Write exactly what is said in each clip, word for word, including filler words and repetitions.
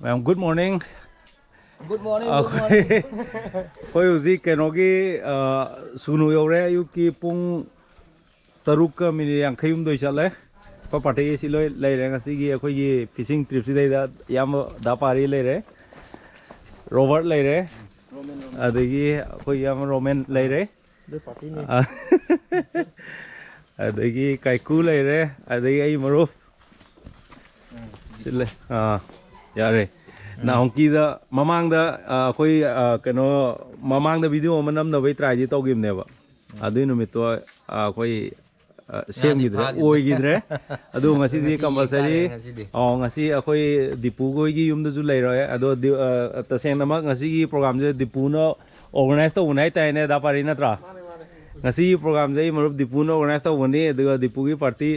ꯃꯌꯥꯝ, good morning. Good morning. ꯑꯩꯈꯣꯏ ꯑꯩꯈꯣꯏ ꯍꯧꯖꯤꯛ ꯀꯩꯅꯣꯒꯤ, ꯑ, ꯁꯨꯒꯅꯨ ꯌꯧꯔꯦ꯫ ꯑꯌꯨꯛꯀꯤ ꯄꯨꯡ ꯇꯔꯨꯛꯀ ꯃꯤꯅꯤꯠ ꯌꯥꯡꯈꯩ ꯍꯨꯝꯗꯣꯏ ꯆꯠꯂꯦ꯫ ꯑꯩꯈꯣꯏ ꯄꯥꯔꯇꯤ ꯁꯤ ꯂꯣꯏ ꯂꯩꯔꯦ꯫ ꯉꯁꯤꯒꯤ ꯑꯩꯈꯣꯏꯒꯤ ꯐꯤꯁꯤꯡ ꯇ꯭ꯔꯤꯞꯁꯤꯗꯩꯗ ꯏꯌꯥꯝꯕ ꯗꯥ ꯄꯥꯔꯤ ꯂꯩꯔꯦ, ꯔꯣꯕꯔꯠ ꯂꯩꯔꯦ, ꯑꯗꯒꯤ ꯑꯩꯈꯣꯏ ꯏꯌꯥꯝꯕ ꯔꯣꯃꯦꯟ ꯂꯩꯔꯦ꯫ ꯑ, ꯑꯗꯒꯤ ꯀꯥꯏꯀꯨ ꯂꯩꯔꯦ, ꯑꯗꯒꯤ ꯑꯩ ꯃꯔꯨꯞ ꯁꯤ ꯂꯩ꯫ ꯑꯥ, ꯌꯥꯔꯦ꯫ ꯅꯥꯍꯨꯝꯀꯤꯗ ꯃꯃꯥꯡꯗ, ꯑ, ꯑꯩꯈꯣꯏ, ꯑ, ꯀꯩꯅꯣ, ꯃꯃꯥꯡꯗ ꯚꯤꯗꯤꯑꯣ ꯑꯃ ꯅꯝꯅꯕꯩ ꯇ꯭ꯔꯥꯏꯗꯤ ꯇꯧꯈꯤꯕꯅꯦꯕ꯫ ꯑꯗꯨꯏ ꯅꯨꯃꯤꯠꯇꯣ, ꯑ, ꯑꯩꯈꯣꯏ, ꯑ, ꯁꯦꯝꯈꯤꯗ꯭ꯔꯦ, ꯐꯥꯗ꯭ꯔꯦ꯫ ꯑꯣꯏꯈꯤꯗ꯭ꯔꯦ꯫ ꯑꯗꯣ ꯉꯁꯤꯗꯤ ꯉꯁꯤ ꯌꯦꯡ ꯀꯝꯄꯜꯁꯔꯤ꯫ ꯇꯥꯔꯦ ꯉꯁꯤꯗꯤ꯫ ꯑꯣ, ꯉꯁꯤ ꯑꯩꯈꯣꯏ ꯗꯤꯄꯨꯈꯣꯏꯒꯤ ꯌꯨꯝꯗꯁꯨ ꯂꯩꯔꯣꯏ꯫ ꯑꯗꯣ ꯗꯤ-, ꯑ, ꯇꯁꯦꯡꯅꯃꯛ ꯉꯁꯤꯒꯤ ꯄ꯭ꯔꯣꯒꯥꯝꯁꯦ ꯗꯤꯄꯨꯅ ꯑꯣꯔꯒꯅꯥꯏꯁ ꯇꯧꯕꯅꯦ ꯍꯥꯏꯇꯥꯔꯦꯅꯦ, ꯗꯥ ꯄꯥꯔꯤ ꯅꯠꯇ꯭ꯔꯥ? ꯉꯁꯤꯒꯤ ꯄ꯭ꯔꯣꯒꯥꯝꯁꯦ ꯑꯩ ꯃꯔꯨꯞ ꯗꯤꯄꯨꯅ ꯑꯣꯔꯒꯅꯥꯏꯁ ꯇꯧꯕꯅꯤ꯫ ꯑꯗꯨꯒ ꯗꯤꯄꯨꯒꯤ ꯄꯥꯔꯇꯤ,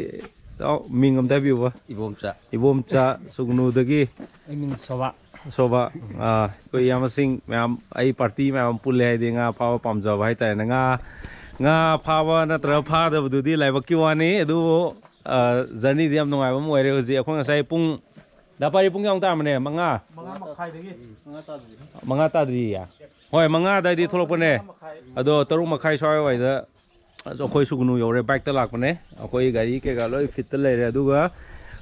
ꯏꯇꯥꯎ, ꯃꯤꯡ ꯑꯝꯇ ꯍꯥꯏꯕꯤꯌꯨꯕ꯫ ꯏꯕꯣꯝꯆꯥ꯫ ꯏꯕꯣꯝꯆꯥ ꯁꯨꯒꯅꯨꯗꯒꯤ꯫ ꯑꯩ ꯃꯤꯡ ꯁꯣꯕꯥ꯫ ꯁꯣꯕꯥ, ꯑꯥ, ꯑꯩꯈꯣꯏ ꯏꯌꯥꯝꯕꯁꯤꯡ ꯃꯌꯥꯝ, ꯑꯩ ꯄꯥꯔꯇꯤ ꯃꯌꯥꯝ ꯄꯨꯜꯂꯦ, ꯍꯥꯏꯗꯤ ꯉꯥ ꯐꯥꯕ ꯄꯥꯝꯖꯕ ꯍꯥꯏꯇꯥꯔꯦꯅꯦ꯫ ꯉꯥ, ꯉꯥ ꯐꯥꯕ ꯅꯠꯇ꯭ꯔꯒ ꯐꯥꯗꯕꯗꯨꯗꯤ ꯂꯥꯏꯕꯛꯀꯤ ꯋꯥꯅꯤ, ꯑꯗꯨꯕꯨ, ꯑꯥ, ꯖꯔꯅꯤꯗꯤ ꯌꯥꯝ ꯅꯨꯡꯉꯥꯏꯕ ꯑꯃ ꯑꯣꯏꯔꯦ꯫ ꯍꯧꯖꯤꯛ ꯑꯩꯈꯣꯏ ꯉꯁꯥꯏ ꯄꯨꯡ, ꯗꯥ ꯄꯥꯔꯤ, ꯄꯨꯡ ꯀꯌꯥꯃꯨꯛ ꯇꯥꯔꯝꯕꯅꯦ? ꯃꯉꯥ? ꯃꯉꯥ ꯃꯈꯥꯏꯗꯒꯤ ꯃꯉꯥ ꯇꯥꯗ꯭ꯔꯤ꯫ ꯃꯉꯥ ꯇꯥꯗ꯭ꯔꯤꯌꯦ? ꯍꯣꯏ, ꯃꯉꯥ ꯑꯗꯥꯏꯗꯤ ꯊꯣꯛꯂꯛꯄꯅꯦ꯫ ꯃꯈꯥꯏ꯫ ꯑꯗꯣ ꯇꯔꯨꯛ ꯃꯈꯥꯏ ꯁ꯭ꯋꯥꯏꯋꯥꯏꯗ ꯑꯩꯈꯣꯏ ꯁꯨꯒꯅꯨ ꯌꯧꯔꯦ꯫ ꯕꯥꯏꯛꯇ ꯂꯥꯛꯄꯅꯦ꯫ ꯑꯩꯈꯣꯏ ꯒꯥꯔꯤ ꯀꯩꯀꯥ ꯂꯣꯏ ꯐꯤꯠꯇ ꯂꯩꯔꯦ꯫ ꯑꯗꯨꯒ,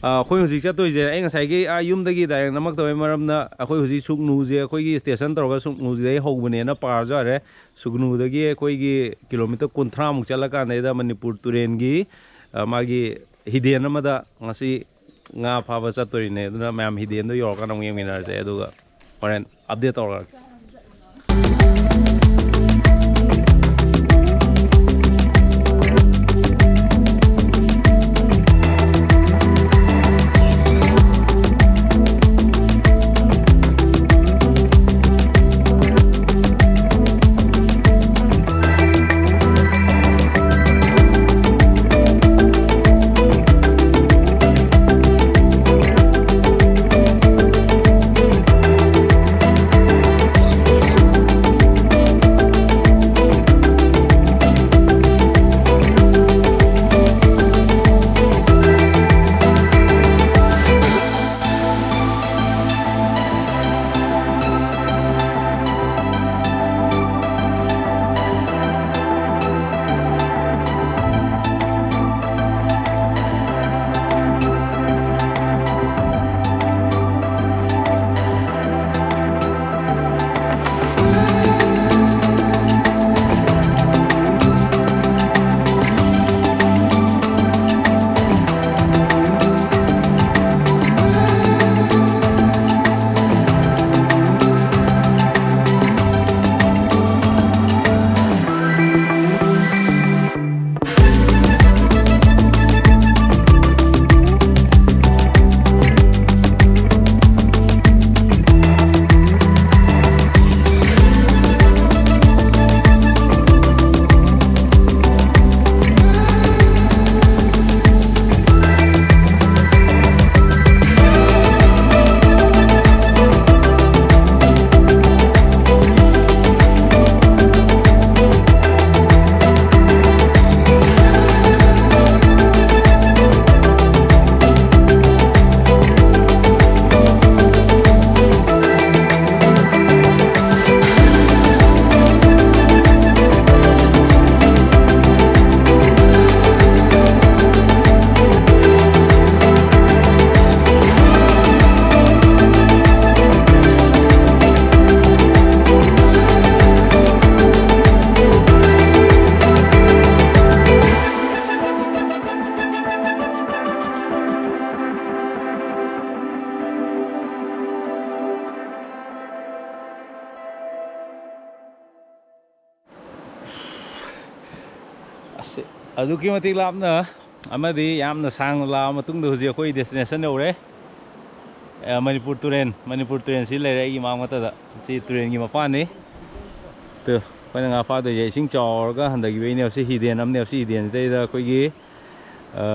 ꯑ, ꯑꯩꯈꯣꯏ ꯍꯧꯖꯤꯛ ꯆꯠꯇꯣꯏꯁꯦ, ꯑꯩ ꯉꯁꯥꯏꯒꯤ, ꯑꯥ, ꯌꯨꯝꯗꯒꯤ ꯗꯥꯏꯔꯦꯛ ꯅꯝꯃꯛꯇꯕꯩ ꯃꯔꯝꯅ, ꯑꯩꯈꯣꯏ ꯍꯧꯖꯤꯛ ꯁꯨꯒꯅꯨꯁꯦ ꯑꯩꯈꯣꯏꯒꯤ ꯁ꯭ꯇꯦꯁꯟ ꯇꯧꯔꯒ ꯁꯨꯒꯅꯨꯁꯤꯗꯒꯤ ꯍꯧꯕꯅꯦꯅ ꯄꯥꯔꯁꯨ ꯌꯥꯔꯦ꯫ ꯁꯨꯒꯅꯨꯗꯒꯤ ꯑꯩꯈꯣꯏꯒꯤ ꯀꯤꯂꯣꯃꯤꯇꯔ ꯀꯨꯟꯊ꯭ꯔꯥꯃꯨꯛ ꯆꯠꯂꯀꯥꯟꯗꯩꯗ ꯃꯅꯤꯄꯨꯔ ꯇꯨꯔꯦꯟꯒꯤ, ꯑ, ꯃꯥꯒꯤ ꯍꯤꯗꯦꯟ ꯑꯃꯗ ꯉꯁꯤ ꯉꯥ ꯐꯥꯕ ꯆꯠꯇꯣꯔꯤꯅꯦ꯫ ꯑꯗꯨꯅ ꯃꯌꯥꯝ ꯍꯤꯗꯦꯟꯗꯣ ꯌꯧꯔꯀꯥꯟꯗ ꯑꯃꯨꯛ ꯌꯦꯡꯃꯤꯟꯅꯔꯁꯦ꯫ ꯑꯗꯨꯒ ꯍꯣꯔꯦꯟ ꯑꯞꯗꯦꯠ ꯇꯧꯔꯛꯑꯒꯦ꯫ ꯑꯗꯨꯛꯀꯤ ꯃꯇꯤꯛ ꯂꯥꯞꯅ ꯑꯃꯗꯤ ꯌꯥꯝꯅ ꯁꯥꯡꯅ ꯂꯥꯛꯑ ꯃꯇꯨꯡꯗ ꯍꯧꯖꯤꯛ ꯑꯩꯈꯣꯏ destination ꯌꯧꯔꯦ꯫ ꯑ, ꯃꯅꯤꯄꯨꯔ ꯇꯨꯔꯦꯜ, ꯃꯅꯤꯄꯨꯔ ꯇꯨꯔꯦꯜꯁꯤ ꯂꯩꯔꯦ ꯑꯩꯒꯤ ꯏꯃꯥꯡ ꯃꯛꯇꯗ꯫ ꯁꯤ ꯇꯨꯔꯦꯜꯒꯤ ꯃꯄꯥꯟꯅꯤ꯫ ꯇꯨ, ꯑꯩꯈꯣꯏꯅ ꯉꯥ ꯐꯥꯗꯣꯏꯁꯦ ꯏꯁꯤꯡ ꯆꯥꯎꯔꯒ ꯍꯟꯊꯈꯤꯕꯩꯅꯦꯕ꯫ ꯁꯤ ꯍꯤꯗꯦꯟ ꯑꯃꯅꯦꯕ꯫ ꯁꯤ ꯍꯤꯗꯦꯟꯁꯤꯗꯩꯗ ꯑꯩꯈꯣꯏꯒꯤ, ꯑ,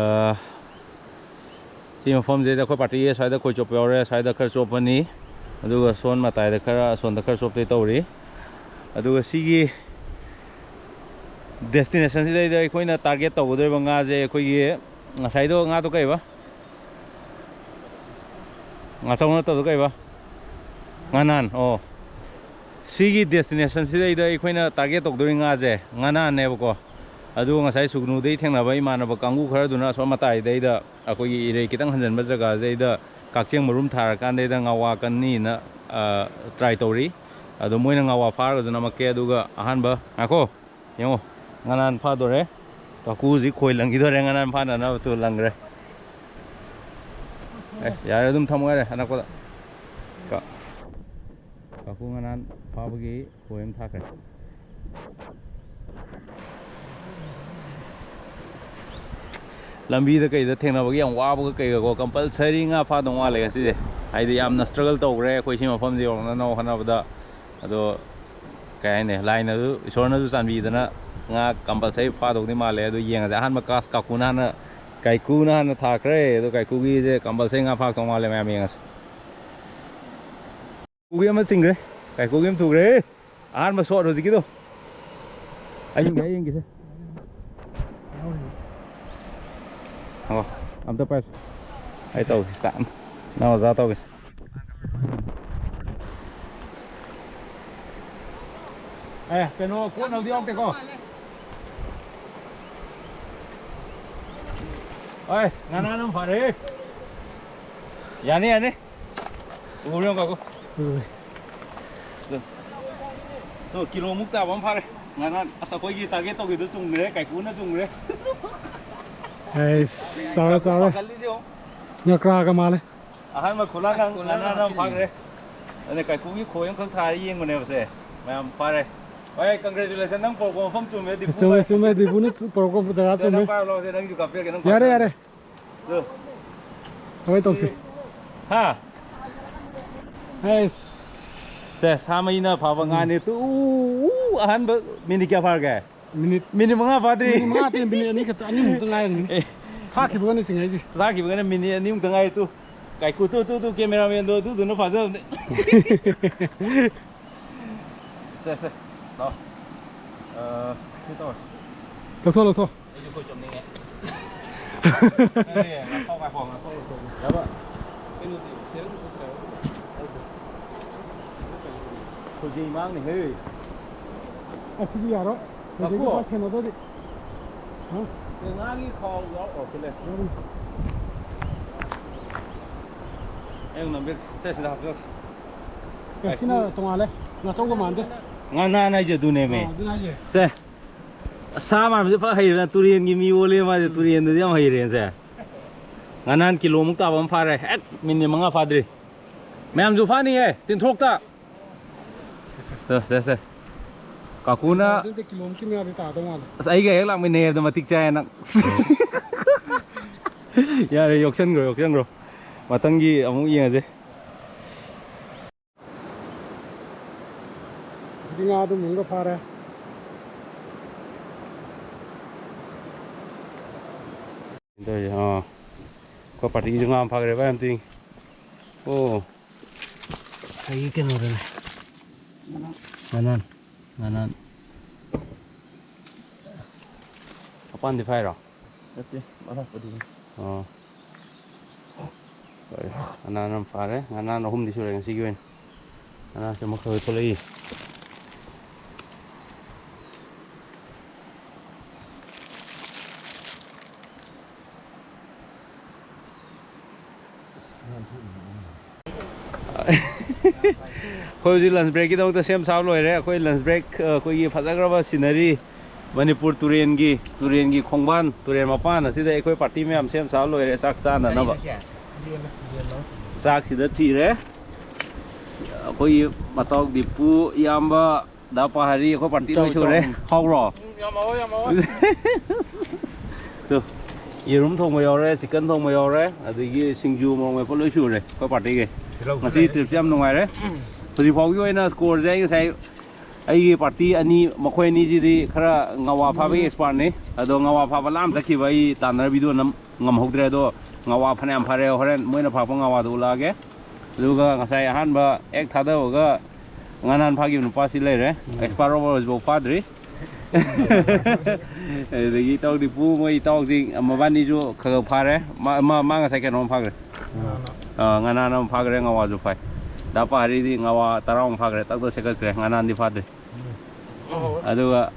ꯁꯤ ꯃꯐꯝꯁꯤꯗ ꯑꯩꯈꯣꯏ party ꯁ꯭ꯋꯥꯏꯗ ꯈꯣꯏ ꯆꯣꯞꯄ ꯌꯥꯎꯔꯦ, ꯁ꯭ꯋꯥꯏꯗ ꯈꯔ ꯆꯣꯞꯄꯅꯤ, ꯑꯗꯨꯒ ꯁꯣꯝ ꯃꯇꯥꯏꯗ ꯈꯔ, ꯑꯁꯣꯝꯗ ꯈꯔ ꯆꯣꯞꯇꯣꯏ ꯇꯧꯔꯤ꯫ ꯑꯗꯨꯒ ꯁꯤꯒꯤ destination ꯁꯤꯗꯩꯗ ꯑꯩꯈꯣꯏꯅ target ꯇꯧꯒꯗꯧꯔꯤꯕ ꯉꯥꯁꯦ ꯑꯩꯈꯣꯏꯒꯤ ꯉꯁꯥꯏꯗꯣ ꯉꯥꯗꯣ ꯀꯩꯕ? ꯉꯥꯆꯧ ꯅꯠꯇꯕꯗꯣ ꯀꯩꯕ? ꯉꯥꯅꯥꯟ꯫ ꯑꯣ, ꯁꯤꯒꯤ destination ꯁꯤꯗꯩꯗ ꯑꯩꯈꯣꯏꯅ target ꯇꯧꯗꯣꯔꯤ ꯉꯥꯁꯦ ꯉꯥꯅꯥꯟꯅꯦꯕꯀꯣ꯫ ꯑꯗꯨ ꯉꯁꯥꯏ ꯁꯨꯒꯅꯨꯗꯩ ꯊꯦꯡꯅꯕ ꯏꯃꯥꯟꯅꯕ ꯀꯥꯡꯕꯨ ꯈꯔꯗꯨꯅ ꯑꯁꯣꯝ ꯃꯇꯥꯏꯗꯩꯗ ꯑꯩꯈꯣꯏꯒꯤ ꯏꯔꯩ ꯈꯤꯇꯪ ꯍꯟꯖꯤꯟꯕ ꯖꯒꯥꯗꯩꯗ ꯀꯛꯆꯦꯡ ꯃꯔꯨꯝ ꯊꯥꯔꯀꯥꯟꯗꯩꯗ ꯉꯥꯋꯥ ꯀꯟꯅꯤꯅ, ꯑ, try ꯇꯧꯔꯤ꯫ ꯑꯗꯣ ꯃꯣꯏꯅ ꯉꯥꯋꯥ ꯐꯥꯔꯒꯁꯨ ꯅꯝꯃꯛꯀꯦ꯫ ꯑꯗꯨꯒ ꯑꯍꯥꯟꯕ, ꯉꯥꯏꯈꯣ, ꯌꯦꯡꯉꯣ, ꯉꯥꯅꯥꯟ ꯐꯥꯗꯣꯔꯦ꯫ ꯀꯥꯀꯨ ꯍꯧꯖꯤꯛ ꯈꯣꯏ ꯂꯪꯈꯤꯗꯣꯔꯦ, ꯉꯥꯅꯥꯟ ꯐꯥꯅꯅꯕ꯫ ꯇꯨ, ꯂꯪꯈ꯭ꯔꯦ꯫ ꯑꯦ, ꯌꯥꯔꯦ, ꯑꯗꯨꯝ ꯊꯝꯃꯣ ꯌꯥꯔꯦ ꯑꯅꯛꯄꯗ꯫ ꯀ-, ꯀꯥꯀꯨ ꯉꯥꯅꯥꯟ ꯐꯥꯕꯒꯤ ꯈꯣꯏ ꯑꯃ ꯊꯥꯈ꯭ꯔꯦ꯫ ꯂꯝꯕꯤꯗ ꯀꯩꯗ ꯊꯦꯡꯅꯕꯒꯤ ꯌꯥꯝ ꯋꯥꯕꯒ ꯀꯩꯒꯀꯣ, compulsory ꯉꯥ ꯐꯥꯗꯧ ꯃꯥꯜꯂꯦ ꯉꯁꯤꯁꯦ꯫ ꯍꯥꯏꯗꯤ ꯌꯥꯝꯅ struggle ꯇꯧꯈ꯭ꯔꯦ ꯑꯩꯈꯣꯏ ꯁꯤ ꯃꯐꯝꯁꯦ ꯌꯧꯔꯛꯅꯅꯕ ꯍꯣꯠꯅꯕꯗ꯫ ꯑꯗꯣ ꯀꯩ ꯍꯥꯏꯅꯤ, ꯂꯥꯏꯅꯁꯨ, ꯏꯁꯣꯔꯅꯁꯨ ꯆꯥꯟꯕꯤꯗꯅ ꯉꯥ compulsory ꯐꯥꯗꯧꯗꯤ ꯃꯥꯜꯂꯦ꯫ ꯑꯗꯣ ꯌꯦꯡꯉꯁꯦ꯫ ꯑꯍꯥꯟꯕ cast ꯀꯥꯀꯨꯅ ꯍꯥꯟꯅ, ꯀꯥꯏꯀꯨꯅ ꯍꯥꯟꯅ ꯊꯥꯈ꯭ꯔꯦ꯫ ꯑꯗꯣ ꯀꯥꯏꯀꯨꯒꯤꯁꯦ compulsory ꯉꯥ ꯐꯥꯔꯛꯇꯧ ꯃꯥꯜꯂꯦ꯫ ꯃꯌꯥꯝ ꯌꯦꯡꯉꯁꯦ꯫ ꯀꯥꯏꯀꯨꯒꯤ ꯑꯃ ꯆꯤꯡꯈ꯭ꯔꯦ, ꯀꯥꯏꯀꯨꯒꯤ ꯑꯃ ꯊꯨꯈ꯭ꯔꯦ꯫ ꯑꯍꯥꯟꯕ shot ꯍꯧꯖꯤꯛꯀꯤꯗꯣ꯫ ꯑꯩ ꯌꯦꯡꯒꯦ, ꯑꯩ ꯌꯦꯡꯒꯦꯁꯦ꯫ ꯑꯣ, ꯑꯝꯇ ꯄꯥꯏꯁꯦ꯫ ꯑꯩ ꯇꯧꯒꯦ, ꯇꯞꯅ꯫ ꯅꯪ ꯑꯣꯖꯥ ꯇꯧꯒꯦ꯫ ꯑꯦ, ꯀꯩꯅꯣ, ꯀꯣꯠꯅꯕꯗꯤ ꯌꯥꯎꯗꯦꯀꯣ? ꯑꯁ, ꯉꯥꯅꯥꯟ ꯑꯃ ꯐꯥꯔꯦ꯫ ꯌꯥꯅꯤ, ꯌꯥꯅꯤ꯫ ꯎꯕ꯭ꯔ ꯌꯦꯡꯉꯨ, ꯀꯥꯀꯨ꯫ ꯎꯏ꯫ ꯑꯗꯨ꯫ ꯑꯗꯨ ꯀꯤꯂꯣ ꯃꯨꯛ ꯇꯥꯕ ꯑꯃ ꯐꯥꯔꯦ꯫ ꯉꯥꯅꯥꯟ꯫ ꯑꯁ, ꯑꯩꯈꯣꯏꯒꯤ target ꯇꯧꯈꯤꯕꯗꯨ ꯆꯨꯝꯈ꯭ꯔꯦ, ꯀꯥꯏꯀꯨꯅ ꯆꯨꯝꯈ꯭ꯔꯦ꯫ ꯑꯩꯁ, ꯆꯥꯎꯔꯦ, ꯆꯥꯎꯔꯦ꯫ ꯄꯥꯈꯠꯂꯤꯁꯦ ꯌꯦꯡꯉꯨ꯫ ꯉꯀ꯭ꯔꯥꯒ ꯃꯥꯜꯂꯦ꯫ ꯑꯍꯥꯟꯕ ꯈꯨꯂꯥꯡꯒ ꯉꯥꯅꯥꯟ ꯑꯃ ꯐꯥꯈ꯭ꯔꯦ꯫ ꯑꯗꯨꯅ ꯀꯥꯏꯀꯨꯒꯤ ꯈꯣꯏ ꯑꯃꯈꯛ ꯊꯥꯔ ꯌꯦꯡꯕꯅꯦꯕꯁꯦ꯫ ꯃꯌꯥꯝ ꯐꯥꯔꯦ꯫ ꯍꯣꯏ, congratulations, ꯅꯪ ꯄꯣꯔꯛꯄ ꯃꯐꯝ ꯆꯨꯝꯃꯦ, ꯗꯤꯄꯨ ꯆꯨꯝꯃꯦ, ꯚꯥꯏ꯫ ꯆꯨꯝꯃꯦ, ꯗꯤꯄꯨꯅ ꯄꯣꯔꯛꯄ ꯖꯒꯥ ꯅꯪ ꯆꯨꯝꯃꯦ꯫ ꯄꯥꯏꯔꯣ, ꯂꯥꯎꯁꯦ, ꯅꯪꯁꯨ ꯀꯥꯞꯄꯤꯔꯒꯦ, ꯅꯪ ꯌꯥꯔꯦ, ꯄꯥꯏꯔꯣ꯫ ꯌꯥꯔꯦ꯫ ꯑꯗꯨ꯫ ꯊꯕꯛ ꯇꯧꯁꯤ꯫ ꯍꯥ? ꯑꯩꯁ꯫ ꯁꯦ, ꯁꯥ ꯃꯩꯅ ꯐꯥꯕ ꯉꯥꯅꯤ꯫ ꯇꯨ, ꯎ, ꯎ, ꯑꯍꯥꯟꯕ ꯃꯤꯅꯤꯠ ꯀꯌꯥ ꯐꯥꯔꯒꯦ? ꯃꯤꯅꯤꯠ ꯃꯤꯅꯤꯠ ꯃꯉꯥ ꯐꯥꯗ꯭ꯔꯤ꯫ ꯃꯤꯅꯤꯠ ꯃꯉꯥ ꯅꯠꯇꯦ, ꯃꯤꯅꯤꯠ ꯑꯅꯤ ꯈꯛꯇ, ꯑꯅꯤꯃꯨꯛꯇ ꯉꯥꯏꯔꯝꯒꯅꯤ꯫ ꯑꯦ꯫ ꯊꯥꯈꯤꯕꯒꯅ ꯆꯤꯡꯉꯛꯏꯁꯦ꯫ ꯊꯥꯈꯤꯕꯒꯅ ꯃꯤꯅꯤꯠ ꯑꯅꯤꯃꯨꯛꯇ ꯉꯥꯏꯔꯤ ꯇꯨ꯫ ꯀꯥꯏꯀꯨ, ꯇꯨ, ꯇꯨ, ꯇꯨ, cameraman ꯗꯣ ꯑꯗꯨꯗꯨꯅ ꯐꯥꯖꯕꯅꯦ꯫ ꯁꯦ, ꯁꯦ, ꯂꯥꯛꯑꯣ꯫ ꯑ, ꯁꯤ ꯇꯧꯔꯁꯤ꯫ ꯂꯧꯊꯣꯛ, ꯂꯧꯊꯣꯛ꯫ ꯑꯩꯁꯨ ꯈꯣꯏ ꯆꯣꯞꯅꯤꯡꯉꯦ꯫ ꯑꯦ, ꯉꯥꯛꯊꯣꯛ, ꯉꯥꯏꯈꯣ, ꯉꯥꯛꯊꯣꯛ, ꯉꯥꯛꯊꯣꯛ꯫ ꯌꯥꯕ? ꯀꯩꯅꯣꯗꯤ, ꯁꯦꯔꯪꯗꯨ ꯄꯨꯊꯣꯔꯛꯑꯣ꯫ ꯈꯣꯏꯖꯩ ꯃꯥꯡꯅꯤ, ꯍꯦ꯫ ꯑꯁꯤꯗꯤ ꯌꯥꯔꯣꯏ꯫ ꯈꯣꯏꯖꯩꯗꯨ ꯉꯥꯏꯈꯣ꯫ ꯄꯨꯔꯥ ꯁꯦꯟꯅꯗ꯭ꯔꯗꯤ꯫ ꯍꯥ? ꯑꯦ, ꯉꯥꯒꯤ ꯈꯥꯎ ꯌꯥꯎ-, ꯑꯣ, ꯁꯤ ꯂꯩ꯫ ꯌꯥꯎꯔꯤ꯫ ꯑꯩ ꯅꯝꯕꯤꯔ-, ꯁꯦ, ꯁꯤꯗ ꯍꯥꯞꯆꯔꯛꯑꯣ꯫ ꯑꯦ, ꯁꯤꯅ ꯇꯣꯉꯥꯜꯂꯦ꯫ ꯉꯥꯆꯧꯕ ꯃꯥꯟꯗꯦ꯫ ꯉꯥꯅꯥꯟ ꯍꯥꯏꯁꯦ ꯑꯗꯨꯅꯦꯃꯦ꯫ ꯑꯥ, ꯑꯗꯨꯅ ꯍꯥꯏꯁꯦ꯫ ꯁꯦ, ꯁꯥ ꯃꯥꯟꯕꯁꯦ ꯐꯖ ꯍꯩꯔꯦꯅ, ꯇꯨꯔꯦꯟꯒꯤ ꯃꯤ ꯑꯣꯜꯂꯦ ꯃꯥꯁꯦ, ꯎꯝ꯫ ꯇꯨꯔꯦꯟꯗꯗꯤ ꯌꯥꯝ ꯍꯩꯔꯦꯅꯦ ꯁꯦ꯫ ꯉꯥꯅꯥꯟ ꯀꯤꯂꯣꯃꯨꯛ ꯇꯥꯕ ꯑꯃ ꯐꯥꯔꯦ꯫ ꯍꯦꯛ ꯃꯤꯅꯤꯠ ꯃꯉꯥ ꯐꯥꯗ꯭ꯔꯤ꯫ ꯃꯌꯥꯝꯁꯨ ꯐꯥꯅꯤꯌꯦ, ꯇꯤꯟꯊꯣꯔꯣꯛꯇ꯫ ꯁꯦ, ꯁꯦ, ꯁꯦ꯫ ꯀꯥꯀꯨꯅ ꯑꯗꯨꯗꯤ ꯀꯤꯂꯣꯃꯨꯛꯀꯤ ꯃꯌꯥꯗꯤ ꯇꯥꯗꯧ ꯃꯥꯜꯂꯦ꯫ ꯑꯁ, ꯑꯩꯒ ꯍꯦꯛ ꯂꯥꯛꯃꯤꯟꯅꯩ ꯍꯥꯏꯕꯗ ꯃꯇꯤꯛ ꯆꯥꯏ ꯅꯪ꯫ ꯌꯥꯔꯦ, ꯌꯣꯛꯁꯟꯈ꯭ꯔꯣ, ꯌꯣꯛꯁꯟꯈ꯭ꯔꯣ꯫ ꯃꯊꯪꯒꯤ ꯑꯃꯨꯛ ꯌꯦꯡꯉꯁꯦ꯫ ꯍꯧꯖꯤꯛꯀꯤ ꯉꯥꯗꯨ ꯃꯨꯡꯒ ꯐꯥꯔꯦ꯫ ꯇꯧꯔꯤꯁꯦ, ꯑꯥ꯫ ꯑꯩꯈꯣꯏ ꯄꯥꯔꯇꯤꯒꯤꯁꯨ ꯉꯥ ꯑꯃ ꯐꯥꯈ꯭ꯔꯦ ꯚꯥꯏ, ꯑꯝꯇ ꯌꯦꯡ-, ꯑꯣ꯫ ꯑꯩꯒꯤ ꯀꯩꯅꯣꯗꯅꯦ꯫ ꯉꯥꯅꯥꯟ꯫ ꯉꯥꯅꯥꯟ꯫ ꯃꯄꯥꯟꯗꯤ ꯐꯥꯏꯔꯣ? ꯅꯠꯇꯦ, ꯃꯔꯛꯄꯨꯗꯤ꯫ ꯑꯣ꯫ ꯐꯔꯦ꯫ ꯉꯥꯅꯥꯟ ꯑꯃ ꯐꯥꯔꯦ꯫ ꯉꯥꯅꯥꯟ ꯑꯍꯨꯝꯗꯤ ꯁꯨꯔꯦ ꯉꯁꯤꯒꯤ ꯑꯣꯏꯅ꯫ ꯉꯥꯅꯥꯟꯁꯦ ꯃꯈꯜ ꯊꯣꯛꯂꯛꯏ꯫ ꯑꯩꯈꯣꯏ ꯍꯧꯖꯤꯛ lunch break ꯀꯤꯗꯃꯛꯇ ꯁꯦꯝ ꯁꯥꯕ ꯂꯣꯏꯔꯦ꯫ ꯑꯩꯈꯣꯏ lunch break, ꯑ, ꯑꯩꯈꯣꯏꯒꯤ ꯐꯖꯈ꯭ꯔꯕ scenery, ꯃꯅꯤꯄꯨꯔ ꯇꯨꯔꯦꯟꯒꯤ, ꯇꯨꯔꯦꯟꯒꯤ ꯈꯣꯡꯕꯥꯟ, ꯇꯨꯔꯦꯟ ꯃꯄꯥꯟ ꯑꯁꯤꯗ ꯑꯩꯈꯣꯏ ꯄꯥꯔꯇꯤ ꯃꯌꯥꯝ ꯁꯦꯝ ꯁꯥꯕ ꯂꯣꯏꯔꯦ ꯆꯥꯛ ꯆꯥꯅꯅꯕ꯫ ꯆꯥꯛꯁꯤꯗ ꯊꯤꯔꯦ꯫ ꯑꯩꯈꯣꯏꯒꯤ ꯃꯇꯥꯎ ꯗꯤꯄꯨ, ꯏꯌꯥꯝꯕ, ꯗꯥ ꯄꯥꯍꯥꯔꯤ, ꯑꯩꯈꯣꯏ ꯄꯥꯔꯇꯤ ꯂꯣꯏ ꯁꯨꯔꯦ꯫ ꯍꯥꯎꯕ꯭ꯔꯣ? ꯎꯝ, ꯌꯥꯝ ꯍꯥꯎꯋꯦ, ꯌꯥꯝ ꯍꯥꯎꯋꯦ꯫ ꯇꯨ, ꯌꯦꯔꯨꯝ ꯊꯣꯡꯕ ꯌꯥꯎꯔꯦ, ꯆꯤꯛꯀꯟ ꯊꯣꯡꯕ ꯌꯥꯎꯔꯦ, ꯑꯗꯒꯤ ꯁꯤꯡꯖꯨ, ꯃꯣꯔꯣꯛ ꯃꯦꯠꯄ ꯂꯣꯏ ꯁꯨꯔꯦ ꯑꯩꯈꯣꯏ ꯄꯥꯔꯇꯤꯒꯤ꯫ ꯇꯤꯜꯍꯧꯁꯨ ꯉꯁꯤ ꯂꯩꯔꯦ꯫ ꯇ꯭ꯔꯤꯞꯁꯦ ꯌꯥꯝ ꯅꯨꯡꯉꯥꯏꯔꯦ꯫ ꯎꯝ꯫ ꯍꯧꯖꯤꯛ ꯐꯥꯎꯒꯤ ꯑꯣꯏꯅ ꯁ꯭ꯀꯣꯔꯁꯦ ꯑꯩ ꯉꯁꯥꯏ ꯑꯩꯒꯤ ꯄꯥꯔꯇꯤ ꯑꯅꯤ, ꯃꯈꯣꯏ ꯑꯅꯤꯁꯤꯗꯤ ꯈꯔ ꯉꯥꯋꯥ ꯐꯥꯕꯒꯤ ꯑꯦꯛꯁꯄꯥꯔꯠꯅꯤ꯫ ꯑꯗꯣ ꯉꯥꯋꯥ ꯐꯥꯕ ꯂꯥꯝ ꯆꯠꯈꯤꯕ ꯑꯩ ꯇꯥꯟꯅꯔ ꯚꯤꯗꯤꯑꯣ ꯅꯝ ꯉꯝꯍꯧꯗ꯭ꯔꯦ꯫ ꯑꯗꯣ ꯉꯥꯋꯥ ꯐꯅꯌꯥꯝ ꯐꯥꯔꯦ, ꯍꯣꯔꯦꯟ ꯃꯣꯏꯅ ꯐꯥꯔꯛꯄ ꯉꯥꯋꯥꯗꯣ ꯎꯠꯂꯛꯑꯒꯦ꯫ ꯑꯗꯨꯒ ꯉꯁꯥꯏ ꯑꯍꯥꯟꯕ ꯑꯦꯛ ꯊꯥꯗꯕꯒ ꯉꯥꯅꯥꯟ ꯐꯥꯈꯤꯕ ꯅꯨꯄꯥꯁꯤ ꯂꯩꯔꯦ꯫ ꯎꯝ꯫ ꯑꯦꯛꯁꯄꯥꯔꯠ ꯔꯣꯕꯔ ꯍꯧꯖꯤꯛꯐꯥꯎ ꯐꯥꯗ꯭ꯔꯤ꯫ ꯑꯗꯨꯗꯒꯤ ꯏꯇꯥꯎ ꯗꯤꯄꯨ, ꯃꯣꯏ ꯏꯇꯥꯎꯁꯤꯡ ꯃꯕꯥꯅꯤꯁꯨ ꯈꯔ ꯈꯔ ꯐꯥꯔꯦ꯫ ꯃꯥ, ꯃꯥ, ꯃꯥ ꯉꯁꯥꯏ ꯀꯩꯅꯣꯝ ꯐꯥꯈ꯭ꯔꯦ꯫ ꯉꯥꯅꯥꯟ꯫ ꯑꯥ, ꯉꯥꯅꯥꯟ ꯑꯃ ꯐꯥꯈ꯭ꯔꯦ, ꯉꯥꯋꯥꯁꯨ ꯐꯥꯏ꯫ ꯗꯥ ꯄꯥꯍꯥꯔꯤꯗꯤ ꯉꯥꯋꯥ ꯇꯔꯥꯃꯨꯛ ꯐꯥꯈ꯭ꯔꯦ, ꯇꯛ ꯇꯛ ꯁꯦꯠꯀꯠꯈ꯭ꯔꯦ, ꯉꯥꯅꯥꯟꯗꯤ ꯐꯥꯗ꯭ꯔꯤ꯫ ꯎꯝ꯫ ꯑꯗꯨꯒ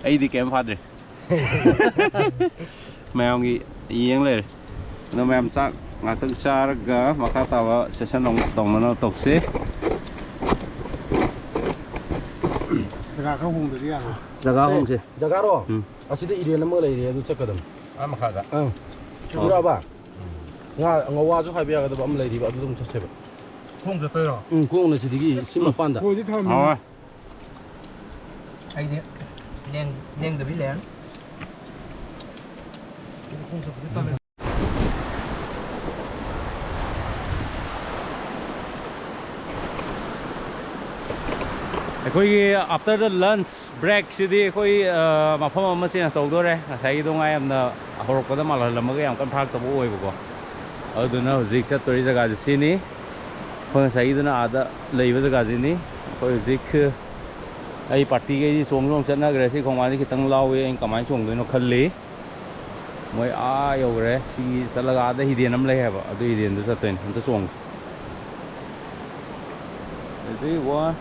ꯑꯩꯗꯤ ꯀꯩꯝ ꯐꯥꯗ꯭ꯔꯤ꯫ ꯃꯌꯥꯝꯒꯤ ꯌꯦꯡ ꯂꯩꯔꯦ꯫ ꯑꯗꯣ ꯃꯌꯥꯝ ꯆꯥꯛ ꯉꯥꯛꯇꯪ ꯆꯥꯔꯒ ꯃꯈꯥ ꯇꯥꯕ ꯁꯦꯁꯟ ꯑꯃꯨꯛ ꯇꯧꯅꯅꯕ ꯇꯧꯁꯤ꯫ ꯖꯒꯥ ꯈꯔ ꯍꯣꯡꯗꯗꯤ ꯌꯥꯔꯣꯏ꯫ ꯖꯒꯥ ꯑꯦ, ꯍꯣꯡꯁꯦ꯫ ꯖꯒꯥꯔꯣ? ꯎꯝ꯫ ꯑꯁꯤꯗ ꯏꯔꯦꯟ ꯑꯃ ꯂꯩꯔꯦ, ꯑꯗꯨ ꯆꯠꯀꯗꯝꯅꯤ꯫ ꯑꯥ ꯃꯈꯥꯗ꯫ ꯑꯪ꯫ ꯎꯔꯛꯑꯕ? ꯎꯝ꯫ ꯉꯥ, ꯉꯋꯥꯁꯨ ꯍꯥꯏꯕ ꯌꯥꯒꯗꯕ ꯑꯃ ꯂꯩꯔꯤꯕ, ꯑꯗꯨꯗ ꯑꯃꯨꯛ ꯆꯠꯁꯦꯕ꯫ ꯈꯣꯡ ꯆꯠꯇꯣꯏꯔꯣ? ꯎꯝ, ꯈꯣꯡꯅ ꯁꯤꯗꯒꯤ ꯁꯤ ꯃꯄꯥꯟꯗ꯫ ꯈꯣꯏꯗꯤ ꯊꯝꯃꯤꯅꯦ꯫ ꯍꯣꯏ꯫ ꯑꯩꯗꯤ ꯂꯦꯡ-, ꯂꯦꯡꯗꯕꯤ ꯂꯩꯔꯅꯤ꯫ ꯑꯩꯈꯣꯏꯒꯤ after the lunch break ꯁꯤꯗꯤ ꯑꯩꯈꯣꯏ, ꯑ, ꯃꯐꯝ ꯑꯃ change ꯇꯧꯗꯣꯔꯦ꯫ ꯉꯁꯥꯏꯒꯤꯗꯣ ꯉꯥ ꯌꯥꯝꯅ ꯍꯧꯔꯛꯄꯗ ꯃꯥꯜꯍꯜꯂꯝꯃꯒ ꯌꯥꯝ ꯀꯟꯅ ꯐꯥꯔꯛꯇꯕ ꯑꯣꯏꯕꯀꯣ꯫ ꯑꯗꯨꯗꯨꯅ ꯍꯧꯖꯤꯛ ꯆꯠꯇꯣꯔꯤ ꯖꯒꯥꯁꯦ ꯁꯤꯅꯤ꯫ ꯑꯩꯈꯣꯏ ꯉꯁꯥꯏꯒꯤꯗꯨꯅ ꯑꯥꯗ ꯂꯩꯕ ꯖꯒꯥꯁꯤꯅꯤ꯫ ꯑꯩꯈꯣꯏ ꯍꯧꯖꯤꯛ ꯑꯩ ꯄꯥꯔꯇꯤꯈꯩꯗꯤ ꯆꯣꯡ ꯆꯣꯡ ꯆꯠꯅꯈ꯭ꯔꯦ꯫ ꯁꯤ ꯈꯣꯡꯕꯥꯟꯁꯦ ꯈꯤꯇꯪ ꯂꯥꯎꯋꯦ꯫ ꯑꯩꯅ ꯀꯃꯥꯏꯅ ꯆꯣꯡꯗꯣꯏꯅꯣ ꯈꯜꯂꯤ꯫ ꯃꯣꯏ ꯑꯥ ꯌꯧꯈ꯭ꯔꯦ꯫ ꯁꯤꯒꯤ ꯆꯠꯂꯒ ꯑꯥꯗ ꯍꯤꯗꯦꯟ ꯑꯃ ꯂꯩ ꯍꯥꯏꯕ, ꯑꯗꯨ ꯍꯤꯗꯦꯟꯗꯨ ꯆꯠꯇꯣꯏꯅꯤ꯫ ꯑꯝꯇ ꯆꯣꯡꯒꯦ꯫ Ready, one.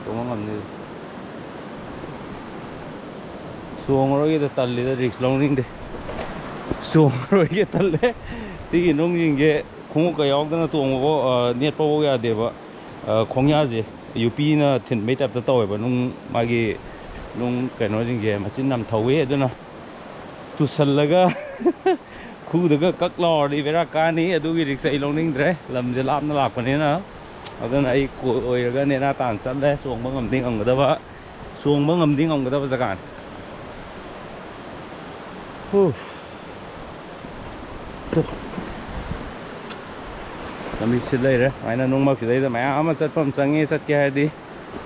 ꯆꯣꯡꯕ ꯉꯝꯅꯤ꯫ ꯆꯣꯡꯉꯔꯣꯏꯒꯦꯗ, ꯇꯜꯂꯤꯗ, risk ꯂꯧꯅꯤꯡꯗꯦ꯫ ꯆꯣꯡꯉꯔꯣꯏꯒꯦ ꯇꯜꯂꯦ꯫ ꯁꯤꯒꯤ ꯅꯨꯡꯁꯤꯡꯁꯦ ꯈꯣꯡꯎꯞꯀ ꯌꯥꯎꯗꯅ ꯇꯣꯡꯕꯐꯥꯎ, ꯑ, ꯅꯦꯠꯄꯐꯥꯎ ꯌꯥꯗꯦꯕ꯫ ꯑ, ꯈꯣꯡꯌꯥꯁꯦ ꯌꯨꯄꯤꯅ ꯊꯤꯟꯕꯩ type ꯇ ꯇꯧꯋꯦꯕ꯫ ꯅꯨꯡ, ꯃꯥꯒꯤ ꯅꯨꯡ ꯀꯩꯅꯣꯁꯤꯡꯁꯦ ꯃꯆꯤꯟ ꯌꯥꯝ ꯊꯧꯋꯤ꯫ ꯑꯗꯨꯅ ꯇꯨꯁꯜꯂꯒ ꯈꯨꯗꯒ ꯀꯛ ꯂꯥꯎꯔꯗꯤ ꯕꯦꯔꯥ ꯀꯥꯅꯤ꯫ ꯑꯗꯨꯒꯤ ꯔꯤꯛꯁ ꯑꯩ ꯂꯧꯅꯤꯡꯗ꯭ꯔꯦ, ꯂꯝꯁꯦ ꯂꯥꯞꯅ ꯂꯥꯛꯄꯅꯤꯅ꯫ ꯑꯗꯨꯅ ꯑꯩ ꯀꯣꯏꯔꯒ ꯅꯦꯅꯥ ꯇꯥꯅ ꯆꯠꯂꯦ, ꯆꯣꯡꯕ ꯉꯝꯗꯤ ꯉꯝꯒꯗꯕ, ꯆꯣꯡꯕ ꯉꯝꯗꯤ ꯉꯝꯒꯗꯕ ꯖꯒꯥꯅꯤ꯫ ꯍꯨ꯫ ꯇꯨ꯫ ꯂꯝꯕꯤꯁꯤ ꯂꯩꯔꯦ꯫ ꯁꯨꯃꯥꯏꯅ ꯅꯨꯡ ꯃꯔꯛꯁꯤꯗꯩꯗ ꯃꯌꯥꯝ ꯑꯃ ꯆꯠꯐꯝ ꯆꯪꯉꯤ꯫ ꯆꯠꯀꯦ ꯍꯥꯏꯔꯗꯤ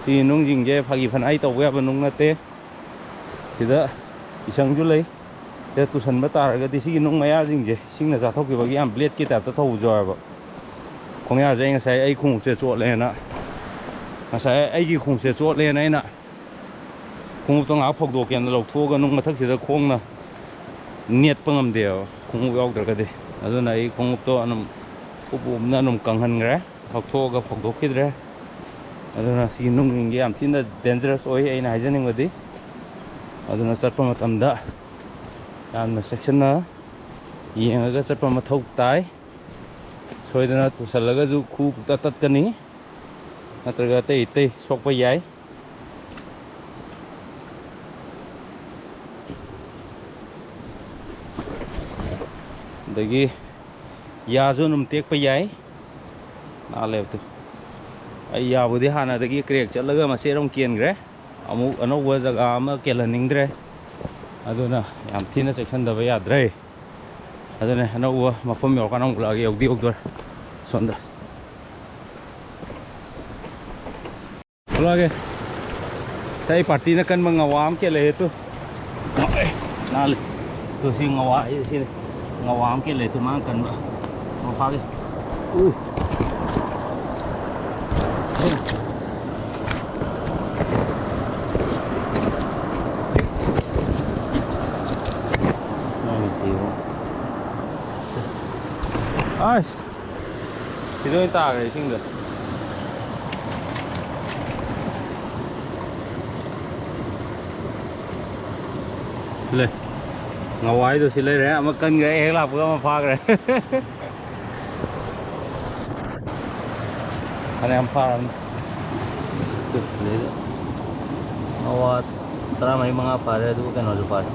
ꯁꯤ ꯅꯨꯡꯁꯤꯡꯁꯦ ꯐꯥꯒꯤ ꯐꯅꯥꯏ ꯇꯧꯕ ꯌꯥꯕ ꯅꯨꯡ ꯅꯠꯇꯦ꯫ ꯁꯤꯗ ꯏꯁꯪꯁꯨ ꯂꯩ꯫ ꯁꯤꯗ ꯇꯨꯁꯟꯕ ꯇꯥꯔꯒꯗꯤ ꯁꯤꯒꯤ ꯅꯨꯡ ꯃꯌꯥꯁꯤꯡꯁꯦ ꯏꯁꯤꯡꯅ ꯆꯥꯊꯣꯛꯈꯤꯕꯒꯤ ꯌꯥꯝ ꯕ꯭ꯂꯦꯗꯀꯤ ꯇꯥꯏꯞꯇ ꯇꯧꯕꯁꯨ ꯌꯥꯎꯋꯦꯕ꯫ ꯈꯣꯡꯌꯥꯁꯦ ꯑꯩ ꯉꯁꯥꯏ ꯑꯩ ꯈꯣꯡꯎꯞꯁꯦ ꯆꯣꯠꯂꯦꯅ, ꯉꯁꯥꯏ ꯑꯩꯒꯤ ꯈꯣꯡꯎꯞꯁꯦ ꯆꯣꯠꯂꯦꯅ ꯑꯩꯅ ꯈꯣꯡꯎꯞꯇꯣ ꯉꯥꯏꯍꯥꯛ ꯐꯧꯗꯣꯛꯀꯦꯅ ꯂꯧꯊꯣꯛꯑꯒ ꯅꯨꯡ ꯃꯊꯛꯁꯤꯗ ꯈꯣꯡꯅ ꯅꯦꯠꯄ ꯉꯝꯗꯦꯕ, ꯈꯣꯡꯎꯞ ꯌꯥꯎꯗ꯭ꯔꯒꯗꯤ꯫ ꯑꯗꯨꯅ ꯑꯩ ꯈꯣꯡꯎꯞꯇꯣ ꯑꯗꯨꯝ ꯎꯞ ꯎꯞꯅ ꯑꯗꯨꯝ ꯀꯪꯍꯟꯈ꯭ꯔꯦ꯫ ꯂꯧꯊꯣꯛꯑꯒ ꯐꯧꯗꯣꯛꯈꯤꯗ꯭ꯔꯦ꯫ ꯑꯗꯨꯅ ꯁꯤꯒꯤ ꯅꯨꯡꯁꯤꯡꯁꯦ ꯌꯥꯝ ꯊꯤꯅ ꯗꯦꯟꯖꯔꯁ ꯑꯣꯏ, ꯑꯩꯅ ꯍꯥꯏꯖꯅꯤꯡꯕꯗꯤ꯫ ꯑꯗꯨꯅ ꯆꯠꯄ ꯃꯇꯝꯗ ꯌꯥꯝꯅ ꯆꯦꯛꯁꯤꯟꯅ ꯌꯦꯡꯉꯒ ꯆꯠꯄ ꯃꯊꯧ ꯇꯥꯏ꯫ ꯁꯣꯏꯗꯅ ꯇꯨꯁꯜꯂꯒꯁꯨ ꯈꯨꯎ ꯄꯨꯡꯇꯠ ꯇꯠꯀꯅꯤ, ꯅꯠꯇ꯭ꯔꯒ ꯑꯇꯩ ꯑꯇꯩ ꯁꯣꯛꯄ ꯌꯥꯏ꯫ ꯑꯗꯒꯤ ꯌꯥꯁꯨ ꯑꯗꯨꯝ ꯇꯦꯛꯄ ꯌꯥꯏ꯫ ꯅꯥꯜꯂꯦꯕ ꯑꯗꯨ꯫ ꯑꯩ ꯌꯥꯕꯨꯗꯤ ꯍꯥꯟꯅꯗꯒꯤ ꯀ꯭ꯔꯦꯛ ꯆꯠꯂꯒ ꯃꯆꯦꯠ ꯑꯃ ꯀꯦꯟꯈ꯭ꯔꯦ꯫ ꯑꯃꯨꯛ ꯑꯅꯧꯕ ꯖꯒꯥ ꯑꯃ ꯀꯦꯜꯍꯟꯅꯤꯡꯗ꯭ꯔꯦ꯫ ꯑꯗꯨꯅ ꯌꯥꯝ ꯊꯤꯅ ꯆꯦꯛꯁꯤꯟꯗꯕ ꯌꯥꯗ꯭ꯔꯦ꯫ ꯑꯗꯨꯅꯦ, ꯑꯅꯧꯕ ꯃꯐꯝ ꯌꯧꯔꯀꯥꯟꯗ ꯑꯃꯨꯛ ꯎꯠꯂꯛꯑꯒꯦ꯫ ꯌꯧꯗꯤ ꯌꯧꯗꯣꯔꯦ ꯁꯣꯝꯗ꯫ ꯊꯣꯛꯂꯛꯑꯒꯦ꯫ ꯉꯁꯥꯏ ꯄꯥꯔꯇꯤꯅ ꯀꯟꯕ ꯉꯋꯥ ꯑꯃ ꯀꯦꯜꯂꯛꯑꯦ ꯇꯨ꯫ ꯑꯦ, ꯅꯥꯜꯂꯤ꯫ ꯇꯨ ꯁꯤ ꯉꯋꯥ, ꯑꯩ ꯁꯤꯅꯤ꯫ ꯉꯋꯥ ꯑꯃ ꯀꯦꯜꯂꯛꯑꯦ ꯇꯨ, ꯃꯥꯅ ꯀꯟꯕ꯫ ꯉꯋꯥ ꯐꯥꯒꯦ꯫ ꯎ꯫ ꯅꯪꯒꯤ ꯊꯤꯕ꯫ ꯑꯁ! ꯁꯤꯗ ꯑꯣꯏꯅ ꯇꯥꯈ꯭ꯔꯦ ꯏꯁꯤꯡꯗ꯫ ꯂꯩ꯫ ꯉꯋꯥꯏꯗꯣ ꯁꯤ ꯂꯩꯔꯦ꯫ ꯑꯃ ꯀꯟꯈ꯭ꯔꯦ, ꯍꯦꯛ ꯂꯥꯛꯄꯒ ꯑꯃ ꯐꯥꯈ꯭ꯔꯦ꯫ ꯐꯅꯌꯥꯝ ꯐꯥꯔꯕꯅꯤ꯫ ꯁꯤꯗꯩꯗ ꯉꯋꯥ ꯇꯔꯥꯃꯔꯤ ꯃꯉꯥ ꯐꯥꯔꯦ, ꯑꯗꯨꯒ ꯀꯩꯅꯣꯁꯨ ꯐꯥꯔꯦ,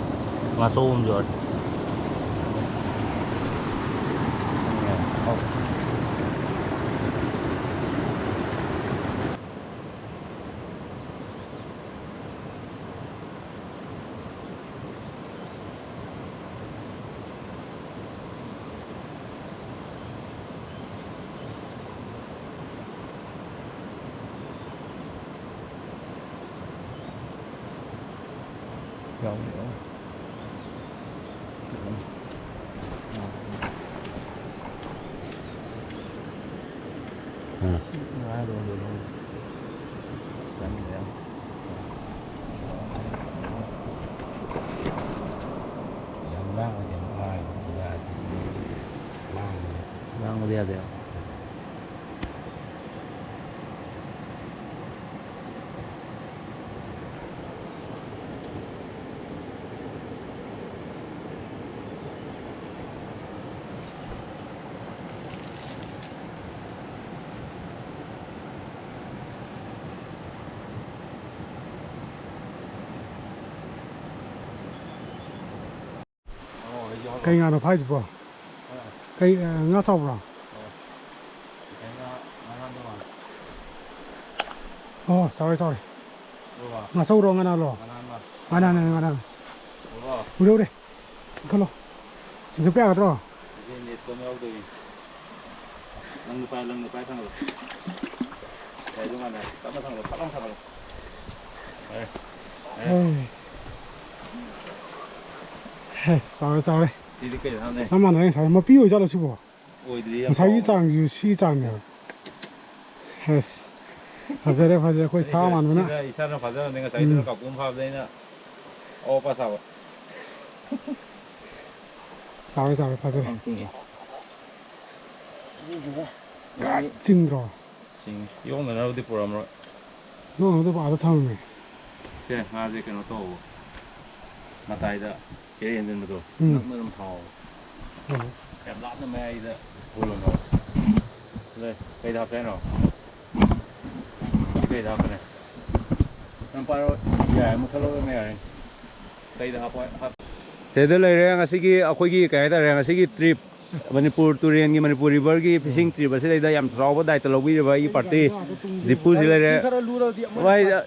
ꯉꯥꯆꯧ ꯑꯃꯁꯨ ꯌꯥꯎꯔꯦ꯫ ꯎꯝ꯫ ꯌꯥꯝ ꯂꯥꯡꯕꯗꯤ ꯌꯥꯝ ꯂꯥꯡꯉꯦ꯫ ꯂꯥꯡꯕꯗꯤ ꯌꯥꯗꯦ꯫ ꯀꯩ ꯉꯥꯅꯣ ꯐꯥꯏꯗꯨꯕꯣ? ꯀꯩ, ꯑ, ꯉꯥ ꯆꯥꯎꯕ꯭ꯔꯣ? ꯑꯣ, ꯆꯥꯎꯔꯦ, ꯆꯥꯎꯔꯦ꯫ ꯉꯥꯆꯧꯔꯣ, ꯉꯥꯅꯥꯂꯣ? ꯉꯥꯅꯥꯅꯦ, ꯉꯥꯅꯥ꯫ ꯎꯔꯦ, ꯎꯔꯦ꯫ ꯈꯜꯂꯣ꯫ ꯆꯤꯡꯈꯠꯄ ꯌꯥꯒꯗ꯭ꯔꯣ? ꯅꯪꯅ ꯄꯥꯏ, ꯅꯪꯅ ꯄꯥꯏ ꯊꯥꯡꯒꯠꯂꯣ꯫ ꯌꯥꯏꯗꯣ ꯉꯥꯅ ꯇꯞꯅ ꯊꯥꯡꯒꯠꯂꯣ, ꯇꯞꯅ ꯊꯥꯡꯒꯠꯂꯣ꯫ ꯌꯥꯔꯦ꯫ ꯌꯥꯔꯦ꯫ ꯑꯦ꯫ ꯑꯦ, ꯆꯥꯎꯔꯦ, ꯆꯥꯎꯔꯦ꯫ ꯁꯤꯗꯤ ꯀꯩ ꯍꯥꯞꯅꯤ? ꯆꯞ ꯃꯥꯟꯅꯔꯦ ꯉꯁꯥꯏ꯫ ꯃꯄꯤ ꯑꯣꯏꯖꯥꯠꯂꯣ ꯁꯤꯕꯣ? ꯑꯣꯏꯗ꯭ꯔꯤ, ꯌꯥꯝ ꯉꯁꯥꯏꯒꯤ ꯆꯥꯎꯕ꯫ ꯆꯥꯡꯁꯤꯁꯨ ꯁꯤ ꯆꯥꯡꯅꯦꯕ꯫ ꯑꯁ, ꯐꯖꯔꯦ, ꯐꯖꯔꯦ꯫ ꯑꯩꯈꯣꯏ ꯁꯥ ꯁꯤꯗ, ꯃꯥꯟꯕꯅ꯫ ꯁꯤꯗ ꯏꯁꯥꯅ ꯐꯥꯖꯕꯅꯦ꯫ ꯉꯁꯥꯏꯗꯨꯅ ꯎꯝ꯫ ꯀꯥꯞꯄꯨ ꯑꯃ ꯐꯥꯕꯗ ꯑꯩꯅ ꯑꯋꯥ ꯑꯄꯥ ꯆꯥꯕ꯫ ꯆꯥꯎꯔꯦ, ꯆꯥꯎꯔꯦ, ꯐꯖꯔꯦ꯫ ꯌꯥꯝ ꯆꯤꯡꯉꯦ꯫ ꯆꯤꯡꯗ꯭ꯔꯣ? ꯆꯤꯡꯉꯤ꯫ ꯌꯣꯛꯅꯅꯕꯗꯤ ꯄꯨꯔꯛꯑꯝꯃꯔꯣꯏ꯫ ꯌꯣꯛꯅꯕꯗꯤ ꯑꯥꯗ ꯊꯝꯃꯝꯃꯦ꯫ ꯁꯦ, ꯉꯥꯁꯦ ꯀꯩꯅꯣ ꯇꯧꯋꯣ꯫ ꯃꯇꯥꯏꯗ ꯍꯦꯛ ꯍꯦꯟꯖꯤꯟꯕꯗꯣ꯫ ꯎꯝ꯫ ꯅꯛꯅ ꯑꯗꯨꯝ ꯊꯥꯎꯋꯣ꯫ ꯍꯣꯏ, ꯍꯣꯏ꯫ ꯌꯥꯝ ꯂꯥꯞꯅ ꯃꯌꯥꯏꯗ ꯍꯨꯜꯂꯨꯅꯣ꯫ ꯂꯩ, ꯀꯩꯗ ꯍꯥꯞꯁꯦ ꯍꯥꯏꯅꯣ? ꯁꯤ ꯀꯩꯗ ꯍꯥꯞꯄꯅꯦ? ꯅꯪ ꯄꯥꯏꯔꯣ꯫ ꯌꯥꯔꯦ, ꯃꯨꯠꯊꯠꯂꯣ, ꯑꯗꯨꯝ ꯌꯥꯔꯦ꯫ ꯀꯩꯗ ꯍꯥꯞꯄꯣ ꯍꯥꯏ-, ꯍꯥꯞ-, ꯁꯤꯗ ꯂꯩꯔꯦ ꯉꯁꯤꯒꯤ ꯑꯩꯈꯣꯏꯒꯤ, ꯀꯩ ꯍꯥꯏꯇꯥꯔꯦ, ꯉꯁꯤꯒꯤ trip꯫ ꯃꯅꯤꯄꯨꯔ ꯇꯨꯔꯦꯟꯒꯤ, ꯃꯅꯤꯄꯨꯔ riverꯒꯤ fishing trip ꯑꯁꯤꯗꯩꯗ ꯌꯥꯝ ꯆꯥꯎꯕ ꯗꯥꯏꯇ ꯂꯧꯕꯤꯔꯤꯕ ꯑꯩꯒꯤ party ꯗꯤꯄꯨꯁꯤ ꯂꯩꯔꯦ꯫ ꯁꯤ ꯈꯔ ꯂꯨꯔꯗꯤ ꯑꯃꯨꯛ ꯍꯣꯏ, ꯐꯔꯦ꯫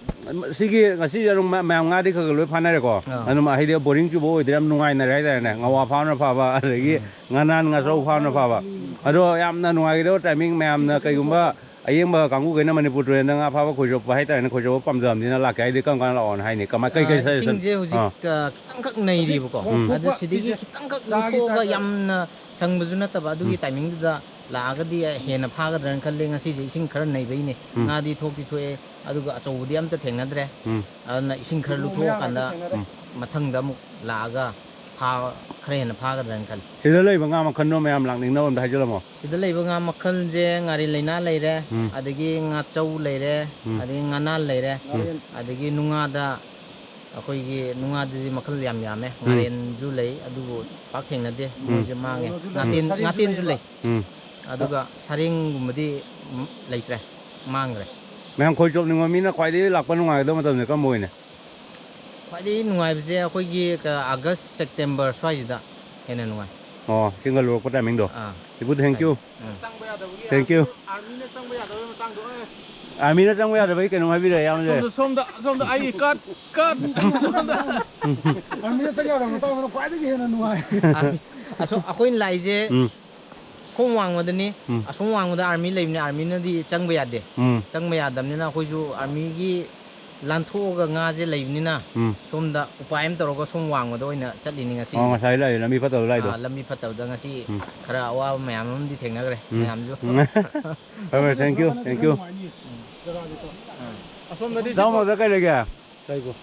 ꯁꯤꯒꯤ ꯉꯁꯤꯁꯦ ꯑꯗꯨꯝ ꯃ-, ꯃꯌꯥꯝ ꯉꯥꯗꯤ ꯈꯔ ꯈꯔ ꯂꯣꯏ ꯐꯥꯅꯔꯦꯀꯣ꯫ ꯑꯥ꯫ ꯑꯗꯨꯝ ꯍꯥꯏꯗꯤ boring ꯆꯨꯕ ꯑꯣꯏꯗ꯭ꯔꯦ, ꯌꯥꯝ ꯅꯨꯡꯉꯥꯏꯅꯔꯦ ꯍꯥꯏꯇꯥꯔꯦꯅꯦ꯫ ꯉꯋꯥ ꯐꯥꯕꯅ ꯐꯕ, ꯑꯗꯒꯤ ꯎꯝ꯫ ꯉꯥꯅꯥꯟ ꯉꯥꯆꯧ ꯐꯥꯕꯅ ꯐꯕ꯫ ꯑꯗꯣ ꯌꯥꯝꯅ ꯅꯨꯡꯉꯥꯏꯒꯗꯕ timing, ꯃꯌꯥꯝꯅ ꯀꯩꯒꯨꯝꯕ ꯑꯌꯦꯡꯕ ꯀꯥꯡꯕꯨꯈꯩꯅ ꯃꯅꯤꯄꯨꯔ ꯇꯨꯔꯦꯟꯗ ꯉꯥ ꯐꯥꯕ ꯈꯣꯏꯆꯣꯞꯄ ꯍꯥꯏꯇꯥꯔꯦꯅꯦ, ꯈꯣꯏꯆꯣꯞꯄ ꯄꯥꯝꯖꯕꯅꯤꯅ ꯂꯥꯛꯀꯦ ꯍꯥꯏꯗꯤ ꯀꯔꯝ ꯀꯥꯟꯗ ꯂꯥꯛꯑꯣꯅ ꯍꯥꯏꯅꯤ? ꯀꯃꯥꯏ, ꯀꯩ, ꯀꯩ ꯑꯥ, suggestion? ꯏꯁꯤꯡꯁꯦ ꯍꯧꯖꯤꯛ, ꯑꯥ꯫ ꯑꯥ, ꯈꯤꯇꯪꯈꯛ ꯅꯩꯔꯤꯕꯀꯣ꯫ ꯎꯝ꯫ ꯑꯗ ꯁꯤꯗꯒꯤ ꯈꯤꯇꯪꯈꯛ ꯆꯥꯒꯤ ꯂꯧꯊꯣꯛꯑꯒ ꯇꯥꯏꯞꯇ꯫ ꯌꯥꯝꯅ ꯁꯪꯕꯁꯨ ꯅꯠꯇꯕ, ꯑꯗꯨꯒꯤ ꯎꯝ꯫ timingꯗꯨꯗ ꯂꯥꯛꯑꯒꯗꯤ ꯍꯦꯟꯅ ꯐꯥꯒꯗ꯭ꯔꯅ ꯈꯜꯂꯤ꯫ ꯉꯁꯤꯁꯦ ꯏꯁꯤꯡ ꯈꯔ ꯅꯩꯕꯩꯅꯦ꯫ ꯎꯝ꯫ ꯉꯥꯗꯤ ꯊꯣꯛꯇꯤ ꯊꯣꯛꯑꯦ, ꯑꯗꯨꯒ ꯑꯆꯧꯕꯗꯤ ꯑꯝꯇ ꯊꯦꯡꯅꯗ꯭ꯔꯦ꯫ ꯎꯝ꯫ ꯑꯗꯨꯅ ꯏꯁꯤꯡ ꯈꯔ ꯂꯨꯞꯊꯣꯛꯑꯀꯥꯟꯗ ꯎꯝ꯫ ꯃꯊꯪꯗ ꯑꯃꯨꯛ ꯂꯥꯛꯑꯒ ꯐꯥ-, ꯈꯔ ꯍꯦꯟꯅ ꯐꯥꯒꯗ꯭ꯔꯅ ꯈꯜꯂꯤ꯫ ꯁꯤꯗ ꯂꯩꯕ ꯉꯥ ꯃꯈꯜꯗꯣ ꯃꯌꯥꯝ ꯂꯥꯛꯅꯤꯡꯅꯕ ꯑꯝꯇ ꯍꯥꯏꯖꯤꯜꯂꯝꯃꯣ꯫ ꯁꯤꯗ ꯂꯩꯕ ꯉꯥ ꯃꯈꯜꯁꯦ ꯉꯥꯔꯦꯟ ꯂꯩꯅꯥ ꯂꯩꯔꯦ, ꯎꯝ꯫ ꯑꯗꯒꯤ ꯉꯥꯆꯧ ꯂꯩꯔꯦ, ꯎꯝ꯫ ꯑꯗꯒꯤ ꯉꯥꯅꯥꯟ ꯂꯩꯔꯦ, ꯎꯝ꯫ ꯑꯗꯒꯤ ꯅꯨꯡꯉꯥꯗ ꯑꯩꯈꯣꯏꯒꯤ ꯅꯨꯡꯉꯥꯗꯗꯤ ꯃꯈꯜ ꯌꯥꯝ ꯌꯥꯝꯃꯦ꯫ ꯎꯝ꯫ ꯉꯥꯔꯦꯟꯁꯨ ꯂꯩ, ꯑꯗꯨꯕꯨ ꯄꯥꯛ ꯊꯦꯡꯅꯗꯦ꯫ ꯎꯝ꯫ ꯃꯣꯏꯁꯦ ꯃꯥꯡꯉꯦ꯫ ꯉꯥꯇꯦꯟ, ꯉꯥꯇꯦꯟꯁꯨ ꯂꯩ꯫ ꯎꯝ꯫ ꯑꯗꯨꯒ ꯁꯔꯦꯡꯒꯨꯝꯕꯗꯤ ꯂꯩꯇ꯭ꯔꯦ, ꯃꯥꯡꯈ꯭ꯔꯦ꯫ ꯃꯌꯥꯝ ꯈꯣꯏ ꯆꯣꯞꯅꯤꯡꯕ ꯃꯤꯅ ꯈ꯭ꯋꯥꯏꯗꯒꯤ ꯂꯥꯛꯄ ꯅꯨꯡꯉꯥꯏꯒꯗꯕ ꯃꯇꯝꯁꯦ ꯀꯔꯝꯕ ꯑꯣꯏꯅꯤ? ꯈ꯭ꯋꯥꯏꯗꯒꯤ ꯅꯨꯡꯉꯥꯏꯕꯁꯦ ꯑꯩꯈꯣꯏꯒꯤ ꯀ-, ꯑꯥꯒꯁ, ꯁꯦꯞꯇꯦꯝꯕꯔ ꯁ꯭ꯋꯥꯏꯁꯤꯗ ꯍꯦꯟꯅ ꯅꯨꯡꯉꯥꯏ꯫ ꯑꯣ, ꯁꯤꯡꯒ ꯂꯨꯔꯛꯄ ꯇꯥꯏꯃꯤꯡꯗꯣ? ꯑꯥ꯫ ꯏꯄꯨ, thank you꯫ Um. Thank you꯫ ꯑꯥꯔꯃꯤꯅ ꯆꯪꯕ ꯌꯥꯗꯕꯒꯤ ꯃꯇꯥꯡꯗꯣ, ꯑꯦ꯫ ꯑꯥꯔꯃꯤꯅ ꯆꯪꯕ ꯌꯥꯗꯕꯒꯤ ꯀꯩꯅꯣꯝ ꯍꯥꯏꯕꯤꯔꯛꯑꯦ, ꯏꯌꯥꯝꯕꯁꯦ꯫ ꯁꯣꯝꯗ, ꯁꯣꯝꯗ, ꯁꯣꯝꯗ ꯑꯩ ꯀꯠ, ꯀꯠ꯫ ꯑꯥꯔꯃꯤꯅ ꯆꯪꯕ ꯌꯥꯗꯕ ꯃꯇꯥꯡꯗꯨꯅ ꯈ꯭ꯋꯥꯏꯗꯒꯤ ꯍꯦꯟꯅ ꯅꯨꯡꯉꯥꯏ꯫ ꯑꯥꯔꯃꯤ-, ꯑꯁꯣ-, ꯑꯩꯈꯣꯏꯅ ꯂꯥꯛꯏꯁꯦ ꯎꯝ꯫ ꯁꯣꯝ ꯋꯥꯡꯃꯗꯅꯤ꯫ ꯎꯝ꯫ ꯑꯁꯣꯝ ꯋꯥꯡꯃꯗ ꯑꯥꯔꯃꯤ ꯂꯩꯕꯅꯤ, ꯑꯥꯔꯃꯤꯅꯗꯤ ꯆꯪꯕ ꯌꯥꯗꯦ꯫ ꯎꯝ꯫ ꯆꯪꯕ ꯌꯥꯗꯕꯅꯤꯅ ꯑꯩꯈꯣꯏꯁꯨ ꯑꯥꯔꯃꯤꯒꯤ ꯂꯥꯟꯊꯣꯛꯑꯒ ꯉꯥꯁꯦ ꯂꯩꯕꯅꯤꯅ ꯎꯝ꯫ ꯁꯣꯝꯗ ꯎꯄꯥꯏ ꯑꯃ ꯇꯧꯔꯒ ꯁꯣꯝ ꯋꯥꯡꯃꯗ ꯑꯣꯏꯅ ꯆꯠꯂꯤꯅꯤ ꯉꯁꯤ꯫ ꯑꯣ, ꯉꯁꯥꯏ ꯂꯥꯛꯏ ꯂꯝꯕꯤ ꯐꯠꯇꯕ ꯂꯥꯛꯏꯗꯣ? ꯑꯥ, ꯂꯝꯕꯤ ꯐꯠꯇꯕꯗ ꯉꯁꯤ ꯎꯝ꯫ ꯈꯔ ꯑꯋꯥꯕ ꯃꯌꯥꯝ ꯑꯃꯗꯤ ꯊꯦꯡꯅꯈ꯭ꯔꯦ ꯎꯝ꯫ ꯃꯌꯥꯝꯁꯨ꯫ ꯎꯝ꯫ ꯐꯔꯦ, ꯐꯔꯦ, thank you, thank you꯫ ꯑꯁꯣꯝꯗꯗꯤ ꯏꯇꯥꯎ ꯃꯣꯏꯗ ꯀꯩ ꯂꯩꯒꯦ? ꯀꯩꯕꯨ?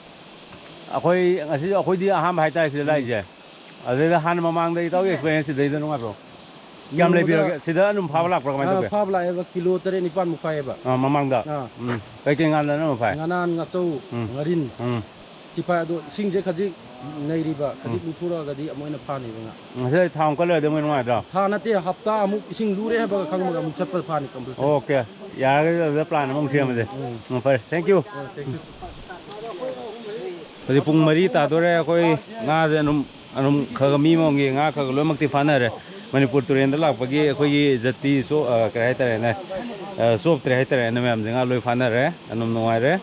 ꯑꯩꯈꯣꯏ ꯉꯁꯤ, ꯑꯩꯈꯣꯏꯗꯤ ꯑꯍꯥꯟꯕ ꯍꯥꯏꯇꯥꯔꯦ ꯁꯤꯗ ꯎꯝ꯫ ꯂꯥꯛꯏꯁꯦ꯫ ꯑꯗꯨꯗ ꯍꯥꯟꯅ ꯃꯃꯥꯡꯗ ꯏꯇꯥꯎꯒꯤ experience ꯁꯤꯗꯩꯗ ꯅꯨꯡꯉꯥꯏꯕ꯭ꯔꯣ? ꯀꯌꯥꯝ ꯅꯣꯡꯃꯗ ꯂꯩꯕꯤꯔꯒꯦ? ꯁꯤꯗ ꯑꯗꯨꯝ ꯐꯥꯕ ꯂꯥꯛꯄ꯭ꯔꯥ? ꯀꯃꯥꯏꯅ ꯑꯥ, ꯇꯧꯒꯦ? ꯐꯥꯕ ꯂꯥꯛꯑꯦꯕ, ꯀꯤꯂꯣ ꯇꯔꯦꯠ ꯅꯤꯄꯥꯟꯃꯨꯛ ꯐꯥꯏꯌꯦꯕ꯫ ꯑꯥ, ꯃꯃꯥꯡꯗ? ꯑꯥ꯫ ꯎꯝ꯫ ꯀꯩꯀꯩ ꯉꯥꯅ ꯑꯅꯝꯕ ꯐꯥꯏ? ꯉꯥꯅꯥꯟ, ꯉꯥꯆꯧ, ꯎꯝ꯫ ꯉꯥꯔꯤꯟ꯫ ꯎꯝ꯫ ꯁꯤ ꯐꯥꯏ꯫ ꯑꯗꯣ ꯏꯁꯤꯡꯁꯦ ꯈꯖꯤꯛ ꯅꯩꯔꯤꯕ, ꯈꯖꯤꯛ ꯎꯝ꯫ ꯂꯨꯊꯣꯔꯛꯑꯒꯗꯤ ꯑꯃꯨꯛ ꯍꯦꯟꯅ ꯐꯥꯅꯤꯕ ꯉꯥ꯫ ꯉꯁꯤꯗꯤ ꯊꯥ ꯑꯃꯨꯛ ꯀꯜꯂꯒꯗꯤ ꯑꯃꯨꯛ ꯅꯨꯡꯉꯥꯏꯇ꯭ꯔꯣ? ꯊꯥ ꯅꯠꯇꯦ, ꯍꯞꯇꯥ ꯑꯃꯨꯛ ꯏꯁꯤꯡ ꯂꯨꯔꯦ ꯍꯥꯏꯕꯒ ꯈꯪꯕꯒ ꯑꯃꯨꯛ ꯆꯠꯄ ꯐꯥꯅꯤ compulsory꯫ ꯑꯣꯀꯦ꯫ ꯌꯥꯔꯒꯗꯤ ꯑꯗꯨꯗ plan ꯑꯃꯃꯨꯛ ꯁꯦꯝꯃꯁꯦ꯫ ꯎꯝ, ꯎꯝ꯫ ꯎꯝ, ꯐꯔꯦ꯫ Thank you꯫ Ah, thank you꯫ ꯍꯧꯖꯤꯛ ꯄꯨꯡ ꯃꯔꯤ ꯇꯥꯗꯣꯔꯦ꯫ ꯑꯩꯈꯣꯏ ꯉꯥꯁꯦ ꯑꯗꯨꯝ, ꯑꯗꯨꯝ ꯈꯔ ꯈꯔ ꯃꯤ ꯑꯃꯃꯝꯒꯤ ꯉꯥ ꯈꯔ ꯈꯔ ꯂꯣꯏꯅꯃꯛꯇꯤ ꯐꯥꯅꯔꯦ꯫ ꯃꯅꯤꯄꯨꯔ ꯇꯨꯔꯦꯟꯗ ꯂꯥꯛꯄꯒꯤ ꯑꯩꯈꯣꯏꯒꯤ ꯖꯥꯇꯤ ꯆꯣ-, ꯑ, ꯀꯔꯤ ꯍꯥꯏꯇꯥꯔꯦꯅꯦ, ꯑ, ꯆꯣꯞꯇ꯭ꯔꯦ ꯍꯥꯏꯇꯥꯔꯦꯅꯦ꯫ ꯃꯌꯥꯝꯁꯦ ꯉꯥ ꯂꯣꯏ ꯐꯥꯅꯔꯦ꯫ ꯑꯗꯨꯝ ꯅꯨꯡꯉꯥꯏꯔꯦ꯫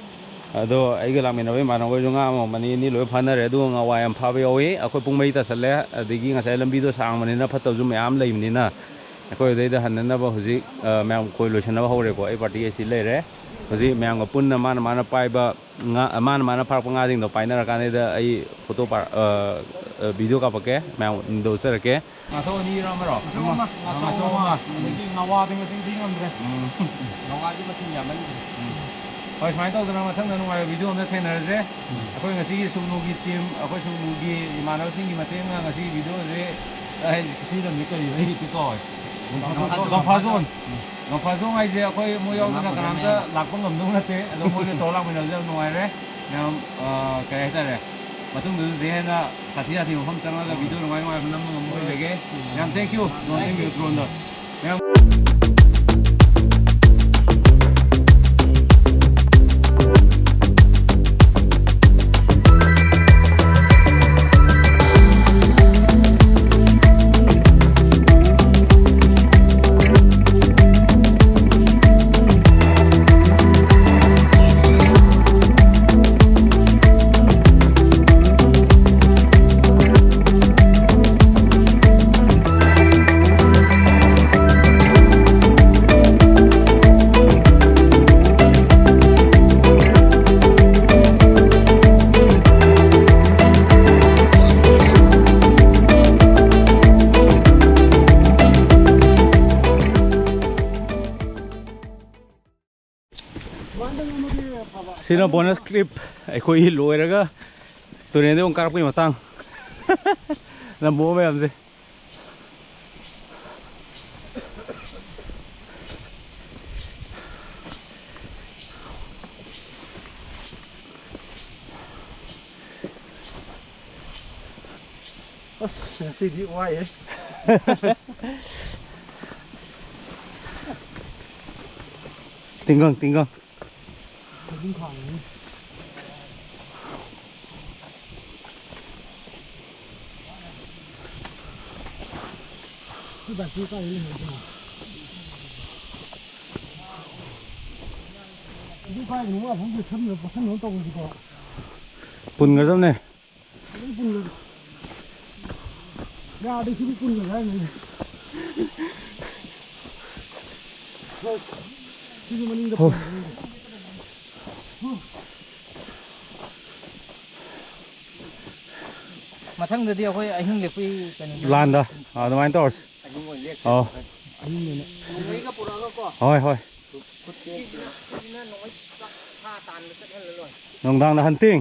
ꯑꯗꯣ ꯑꯩꯒ ꯂꯥꯛꯃꯤꯟꯅꯕ ꯏꯃꯥꯟꯅꯕꯈꯩꯁꯨ ꯉꯥ ꯑꯃꯃꯝ ꯑꯅꯤ ꯑꯅꯤ ꯂꯣꯏ ꯐꯥꯅꯔꯦ꯫ ꯑꯗꯨꯒ ꯉꯥꯋꯥ ꯌꯥꯝ ꯐꯥꯕ ꯌꯥꯎꯏ꯫ ꯑꯩꯈꯣꯏ ꯄꯨꯡ ꯃꯔꯤ ꯇꯥꯁꯜꯂꯦ꯫ ꯑꯗꯒꯤ ꯉꯁꯥꯏ ꯂꯝꯕꯤꯗꯣ ꯁꯥꯡꯕꯅꯤꯅ ꯐꯠꯇꯕꯁꯨ ꯃꯌꯥꯝ ꯂꯩꯕꯅꯤꯅ ꯑꯩꯈꯣꯏ ꯑꯗꯩꯗ ꯍꯟꯅꯅꯕ ꯍꯧꯖꯤꯛ, ꯑ, ꯃꯌꯥꯝ ꯈꯣꯏ ꯂꯣꯏꯁꯤꯟꯅꯕ ꯍꯧꯔꯦꯀꯣ꯫ ꯑꯩ party ꯑꯁꯤ ꯂꯩꯔꯦ꯫ ꯍꯧꯖꯤꯛ ꯃꯌꯥꯝꯒ ꯄꯨꯟꯅ ꯃꯥꯅ ꯃꯥꯅ ꯄꯥꯏꯕ ꯉꯥ, ꯃꯥꯅ ꯃꯥꯅ ꯐꯥꯔꯛꯄ ꯉꯥꯁꯤꯡꯗꯣ ꯄꯥꯏꯅꯔꯀꯥꯟꯗ ꯑꯩ ꯐꯣꯇꯣ ꯄꯥ-, ꯑ, ꯑ, ꯚꯤꯗꯤꯑꯣ ꯀꯥꯞꯄꯛꯀꯦ, ꯃꯌꯥꯝꯗ ꯎꯠꯆꯔꯛꯀꯦ꯫ ꯉꯥꯁꯣꯛ ꯑꯅꯤꯔꯣ ꯑꯃꯔꯣ? ꯉꯥꯁꯣꯛ ꯑꯃ, ꯉꯥꯁꯣꯛ ꯑꯃ꯫ ꯑꯗꯒꯤ ꯉꯥꯋꯥꯗꯤ ꯃꯁꯤꯡ ꯊꯤ ꯉꯝꯗ꯭ꯔꯦ꯫ ꯎꯝ꯫ ꯉꯥꯋꯥꯗꯤ ꯃꯁꯤꯡ ꯌꯥꯝꯃꯟꯈ꯭ꯔꯦ꯫ ꯎꯝ꯫ ꯍꯣꯏ, ꯁꯨꯃꯥꯏꯅ ꯇꯧꯗꯅ ꯃꯊꯪꯗ ꯅꯨꯡꯉꯥꯏꯕ ꯚꯤꯗꯤꯑꯣ ꯑꯃꯗ ꯊꯦꯡꯅꯔꯁꯦ꯫ ꯎꯝ꯫ ꯑꯩꯈꯣꯏ ꯉꯁꯤꯒꯤ ꯁꯨꯒꯅꯨꯒꯤ ꯇꯤꯝ, ꯑꯩꯈꯣꯏ ꯁꯨꯒꯅꯨꯒꯤ ꯏꯃꯥꯟꯅꯕꯁꯤꯡꯒꯤ ꯃꯇꯦꯡꯅ ꯉꯁꯤ ꯚꯤꯗꯤꯑꯣꯁꯦ, ꯑꯩ ꯁꯤ ꯂꯝꯁꯦ ꯀꯔꯤ ꯑꯩ ꯍꯦꯛꯇ ꯀꯥꯎꯋꯦ꯫ ꯒꯝꯐꯥꯖꯣꯟ꯫ ꯒꯝꯐꯥꯖꯣꯟ꯫ ꯒꯝꯐꯥꯖꯣꯟ ꯍꯥꯏꯁꯦ ꯑꯩꯈꯣꯏ ꯃꯣꯏ ꯌꯥꯎꯗꯅ ꯀꯅꯥꯝꯇ ꯂꯥꯛꯄ ꯉꯝꯗꯧ ꯅꯠꯇꯦ꯫ ꯑꯗꯣ ꯃꯣꯏꯒ ꯇꯧꯔ ꯂꯥꯛꯃꯤꯟꯅꯕꯁꯦ ꯌꯥꯝ ꯅꯨꯡꯉꯥꯏꯔꯦ꯫ ꯌꯥꯝ, ꯑ, ꯀꯩ ꯍꯥꯏꯇꯥꯔꯦ, ꯃꯇꯨꯡꯗꯗꯤ ꯍꯦꯟꯅ ꯁꯥꯊꯤ ꯁꯥꯊꯤꯕ ꯃꯐꯝ ꯆꯪꯉꯒ ꯚꯤꯗꯤꯑꯣ ꯅꯨꯡꯉꯥꯏ ꯅꯨꯡꯉꯥꯏꯕ ꯅꯝꯕ ꯉꯝꯕ ꯑꯣꯏꯖꯒꯦ꯫ ꯌꯥꯝ thank you, ꯅꯣꯟꯊꯦꯝ ꯃ꯭ꯌꯨꯖꯤꯛ ꯔꯣꯟꯗ꯫ ꯃꯌꯥꯝ ꯁꯤꯅ ꯕꯣꯅꯁ ꯀ꯭ꯂꯤꯞ꯫ ꯑꯩꯈꯣꯏ ꯂꯣꯏꯔꯒ ꯇꯨꯔꯦꯟꯗ ꯑꯃꯨꯛ ꯀꯥꯔꯛꯄꯒꯤ ꯃꯇꯥꯡ꯫ ꯅꯝꯕꯣ ꯃꯌꯥꯝꯁꯦ꯫ ꯑꯁ, ꯉꯁꯤꯗꯤ ꯋꯥꯏꯍꯦ꯫ ꯇꯤꯡꯒꯪ, ꯇꯤꯡꯒꯪ꯫ ꯄꯨꯟꯒꯗꯕꯅꯦ꯫ ꯌꯥꯔꯗꯤ ꯁꯤꯗꯤ ꯄꯨꯟꯒꯗꯕꯅꯦ꯫ ꯁꯤꯁꯨ ꯃꯅꯤꯡꯗ ꯄꯨꯟꯒꯗꯕꯅꯦ꯫ ꯃꯊꯪꯗꯗꯤ ꯑꯩꯈꯣꯏ ꯑꯍꯤꯡ ꯂꯦꯛꯄꯩ ꯀꯩꯅꯣ ꯂꯥꯟꯗ ꯑꯗꯨꯃꯥꯏꯅ ꯇꯧꯔꯁꯤ꯫ ꯑꯍꯤꯡ ꯑꯣꯏꯅ ꯂꯦꯛꯁꯦ꯫ ꯑꯧ꯫ ꯑꯍꯤꯡ ꯑꯣꯏꯅ꯫ ꯅꯣꯡꯃꯩꯒ ꯄꯨꯔꯛꯑꯒꯀꯣ꯫ ꯍꯣꯏ, ꯍꯣꯏ꯫ ꯁꯤꯁꯤꯅ ꯅꯣꯡꯃꯩ ꯁꯥ ꯇꯥꯟꯕ ꯆꯠꯍꯜꯂ ꯂꯣꯏꯔꯦ꯫ ꯅꯨꯡꯗꯥꯡꯗ ꯍꯟꯇꯤꯡ꯫